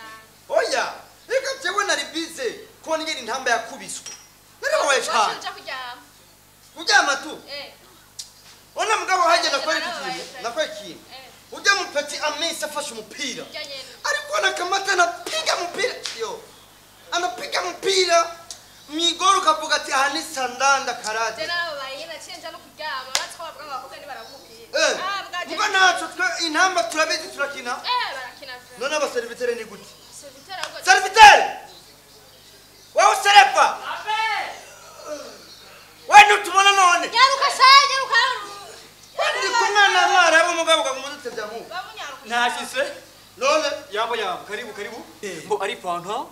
Sana. Oya, reka jewe nari bize ko nigera intamba yakubiswe. Narababaye cyane. Uja kuryama. Kuryama tu. Eh. Ona mugabo hajya nakwereka Narababaye ikintu. cyane. Nakwereka ikintu. Eh. Ujya mupeti amesa afashe umupira. Ujya nyene. Alikuwa anakamata anapiga mpira. Yo. Anapiga mpira. Migoro kavuga ati aha ni sandanda karate. Je narababaye nyene naciye nja no kuryama. Uretse ko bavuga ngo abakobwa ntibaraba umupira. Eh. Ah, bwaje. Muga naco twe intamba turabizi turakina. Eh, barakina vyo. None abaservitere ni gute? Serviteur ahubwo. Serviteur! Wewe userefa! Wewe ntutubona none. Nyaruka sa, nyaruka. Ndi kumwe na mwarabu mugabo kakumudutevya nkuko. Bamunyaruka. Nashitse. None Yabo yabo, karibu karibu. Mbo ari fanta,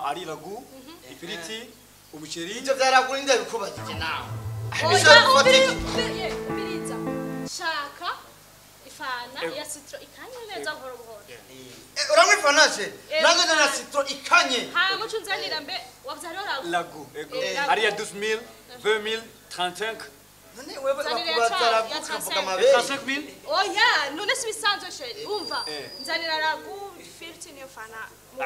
ari ragu, ifiriti, umuceri. ivyo vyaragura inde bikubajije nawe. Oya, umviriza. Shaka ifana ya citro ikanye neza buhoro buhoro. Uranywa ifanashe? Eh. Nange na citron ikanye. Hama uca unzanira mbe wavyara ragu. Lagu, ego. Eh. Ari ya 12000, 20000, 35. None wewe Nzanira ya bakubaza ya ragu ukavuga 35. amabere. 35000? Oya, none si bisanzwe chéri. Umva. Eh. Nzanira ragu ifiriti niyo fana. Mu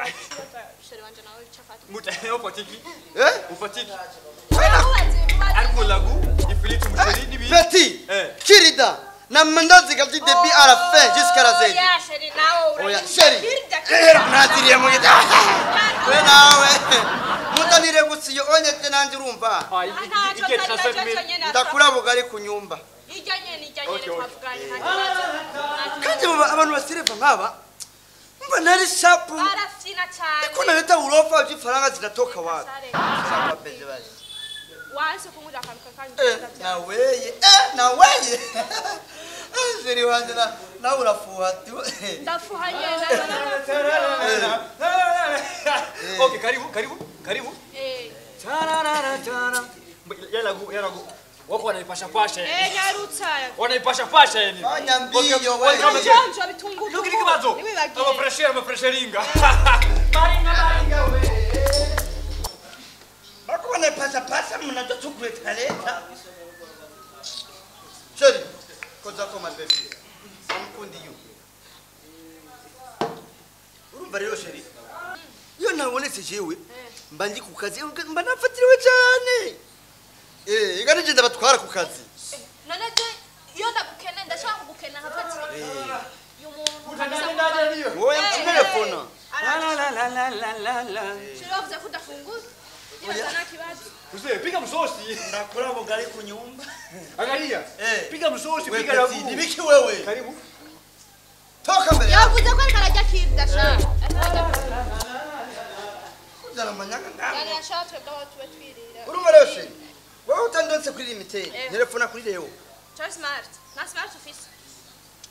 chéri wanje nawe chafata. Muta, ufatiki. Eh? Ufatiki. Mubaze, mubaze. Ariko lagu, ifiriti, umuceri n'ibindi. Petit, Eh. Kirida, na mandazi du début à la fin jusqu'à la Z. Oya, chéri nawe Oya, chéri. Naziriye mu giti. We nawe. Mutanire gusa iyo onyete nanjye urumva. Ah, igiye 35000. Ndakura bugari ku nyumba. Ijya nyene, ijya nyene Okay, okay. twavuganye nta kibazo. Kandi abantu basereva nk'aba mba nari shapu. Barafyina cyane. Iko naleta urofa by'ifaranga zinatoka wapi? Sare. Sasa beze basi. Wanse kunguza akantu kanyu. Naweye, naweye. Chéri wanje na nawe urafuha tu. Ndafuha nyene. Okay, karibu, karibu, karibu. Eh. Tararara, tara. Ya lagu, ya lagu. Wako wanaipasha pasha. Eh, nyarutsa. Wanaipasha pasha yani. Fanya mbio wewe. Njonjo bitunguru. Nukiri kibazo. Niwibagire. Ama fresher, ama fresheringa. Bako wanaipasha pasha mnatotukuleta leta. Chéri, koza ko mabebi. Amkundi yu. Urumva rero chéri. Iyo nabonetse jewe mba ndi ku kazi mba nafatiriwe cyane. Eh, igana je ndabatwara ku kazi. None je iyo ndagukene ndashaka kugukena nkafata. Uyu muntu kabisa. Wowe telefona. La la la la la la la. Chéri wavuze ko udafungura. Nibaza nta kibazo. Mzee, piga msosi. Ndakura bugari ku nyumba. Angalia. Eh. Piga msosi, Wewe piga lagu. nibiki wewe. Karibu. Toka mbere. Yavuze ko ariko arajya kirda sha. Kuzana manyanga ngaho. Yani yashaka twebwe aho tube twirira. Urumva rero chéri. Wowe utandonse kuri limite. Eh. Telefona kuri Leo. Choice smart. Na smart office.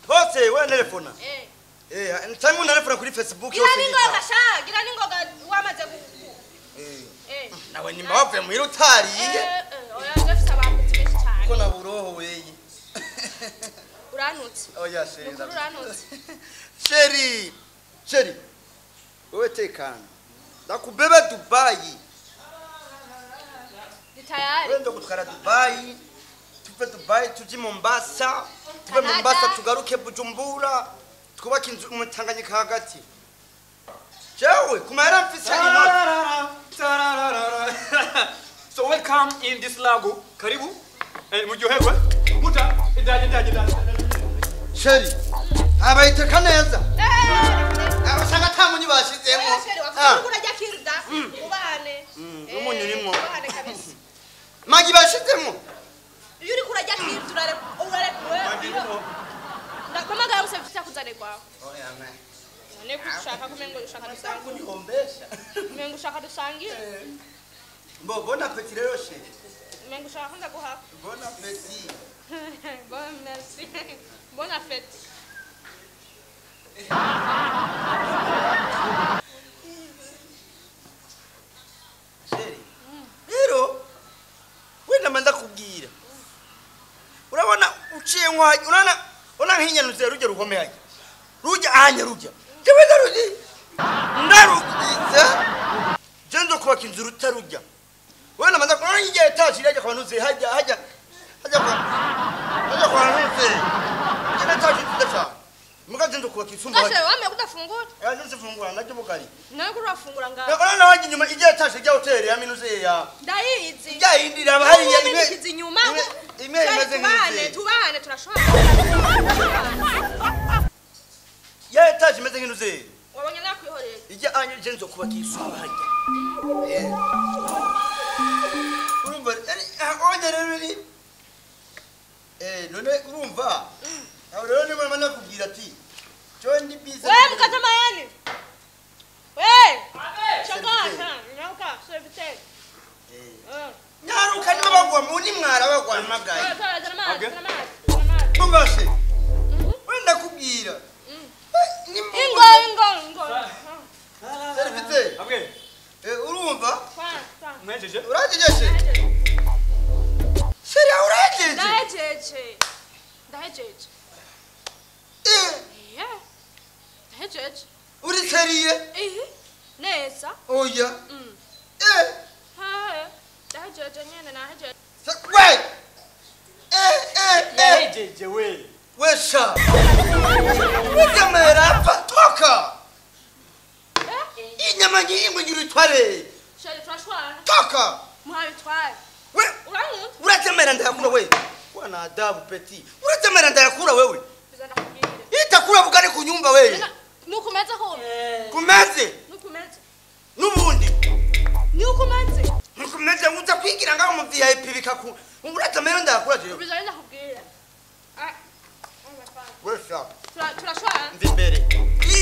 Hose wewe telefona. Eh. Eh, cyangwa unarefona kuri Facebook Gira yose. n'ingoga sha, gira n'ingoga wamaze gu. Eh. Eh. Nawe nimba wavuye muhira utariye. Eh, oya ndafise abantu benshi cyane. Ko naburoho weye. Urantutse. Oya chéri. Nukuri urantutse. Chéri. Chéri. Wewe tekana. Ndakubeba Dubai. Ndi tayari. Wewe ndo kutwara Dubai. Tuve Dubai tuje Mombasa. Tuve Canada. Mombasa tugaruke Bujumbura. Twubake inzu mu Tanganyika hagati. Jewe kumahera mfise inoti. Tararara. So welcome in this lago. Karibu. Eh, muryoherwe. Muta, indaje indaje indaje. Chéri. Abayiteka neza. Eh. Usanga ata munyu bashizemo. Oya chéri wavuze ko urajya kirda. Ubahane. Umunyu urimo. Ubahane kabisa. Magi bashizemo. Iyo uriko urajya kirda urare urare. Ndakwamagara musevisi akuzane kwawe. Oya man. None ko ushaka kumengo ushaka dusangire. Kunihombesha. Umengo ushaka dusangire. Mbo bon appétit rero chéri. Umengo ushaka ko ndaguha. Bon appétit. Bon merci. Bon appétit. Chéri. Rero wenda manza kubwira. Urabona uciye nkwaje urabona ona nkinyanuze rujya ruhome hajya. Rujya anya rujya. Jewe ndaruzi. Ndarugize. Je ndo kubaka inzu rutarujya. Wenda manza kubona ngiye etaje irajya kwa nuze hajya hajya. Hajya kwa. Hajya kwa nuze. Jena etaje nziza cyane. Mukazi ndo kuwa kisumba. Kashe wame kudafungura. Yaje sifungura ndacyo bugari. Nawe kurafungura ngaho. Nakona nawaje nyuma ijya tashe rya hoteli ya minuze ya. Ndayizi. Ijya indira bahari ya imwe. Inyuma. Imwe imeze nk'inzu. Tubane turashobora. Ya etaje imeze nk'inzu. Wabonye nakwihoreye. Ijya anye je nzo kuba kisumba hajya. Eh. Urumva onye rero ni none urumva. Aho rero ni mama nakubwira ati cyo ndi busy. We mukata mayani. We. Chakata, nyaruka, servite. Nyaruka niba bagwa muni mwara bagwa amagaye. Okay. Mubashe. We ndakubwira. Ingo ingo. Servite. Okay. Urumva? Mwejeje. Urajeje. Seri urajeje. Ndajeje. Ndajeje. Yeah. Ndajeje. Uri seriye? Neza. Oya. Ha. Ndajeje nyene najeje. We. Ndajeje we. Wesha. Ukamera hapa toka. Inyama nyingi ngiritware. Shari turashwana. Toka. Muhabitware. We. Urankunda? Uratemera ndayakura we. Wana adabu peti. Uratemera ndayakura wewe. Itakura bugari kunyumba wewe. Nukumeze ho. Kumeze. Nukumeze. Nubundi. Nukumeze. Nukumeze uza kwigira ngaho mu VIP bikaku. Uratemera ndayakura je. Bizana ndakubwira. Ah. Wesha. Turashwana. Mvi mbere.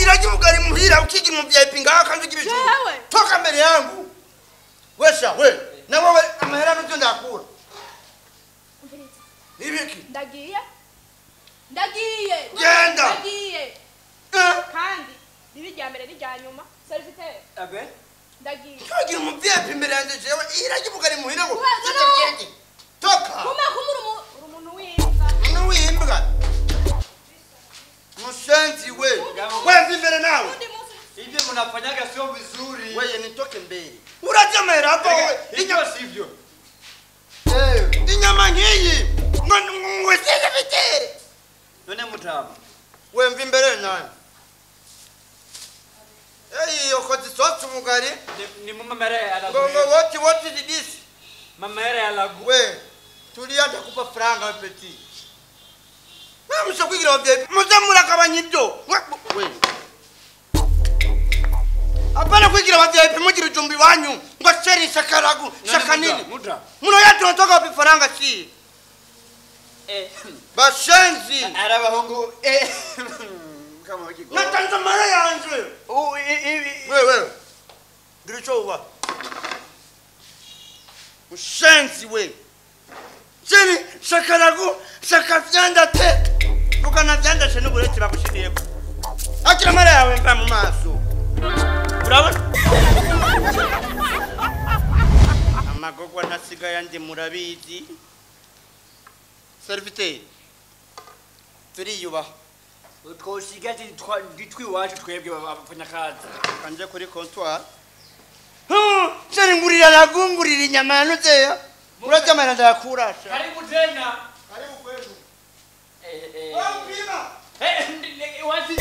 Iraje bugari muhira ukigira mu VIP ngaho kandi ugira ibijumba. Toka mbere yangu. Wesha we. Na wewe amahera n'ubyo ndakura. Ibiki. Ndagiye. Ndagiye. Genda. Ndagiye. Kandi bibi rya mbere rya nyuma. Serviteur. Abe. Ndagiye. Kagira mu VIP imbere yanjye jewe iraje bugari muhira ngo. Toka. Kuma kumura umuntu w'imbwa. Umuntu w'imbwa. Mshenzi we. Wewe mvi mbere nawe. Ibyo mnafanyaga sio vizuri. Wewe nitoke mbere. Urajamera hapo wewe. Ibyo sivyo. Inyama nkiyi. Ngo serviteur. None mutama. Wewe mvi mbere nawe. Hey, okozi mugari. Ni mama mere ya lagu. Ngo what is this? Mama mere ya lagu. We, tulia ndakupa franga we petit. Wewe msokwigira VIP. Muzamura kabanya ibyo. We. Apana kwigira wa VIP mugira ujumbi wanyu. Ngo sheri shakaragu, shakanini. Mutra. Muno yatu natoka wapi faranga si? Bashenzi. Arabahungu kama wiki. Natanza mara yanje. Wewe. Ngiricho uba. Mushenzi we. Sheri shakaragu, shakafyanda te. Ukana vyanda shenu bureti bakushiriyeko. Akira mara yawe mpa mu maso. Urabona? Amagogwa ntasigaye ndi murabizi. Serviteur. Turiyubaha. Twosigaye ditwi wacu twebwe abafanyakazi. Kanje kuri comptoir. Sheri ngurira nagungurira inyama yanuzeya. Urajamana ndakurasha. Karibu tena. Karibu kwetu. Wewe wazi.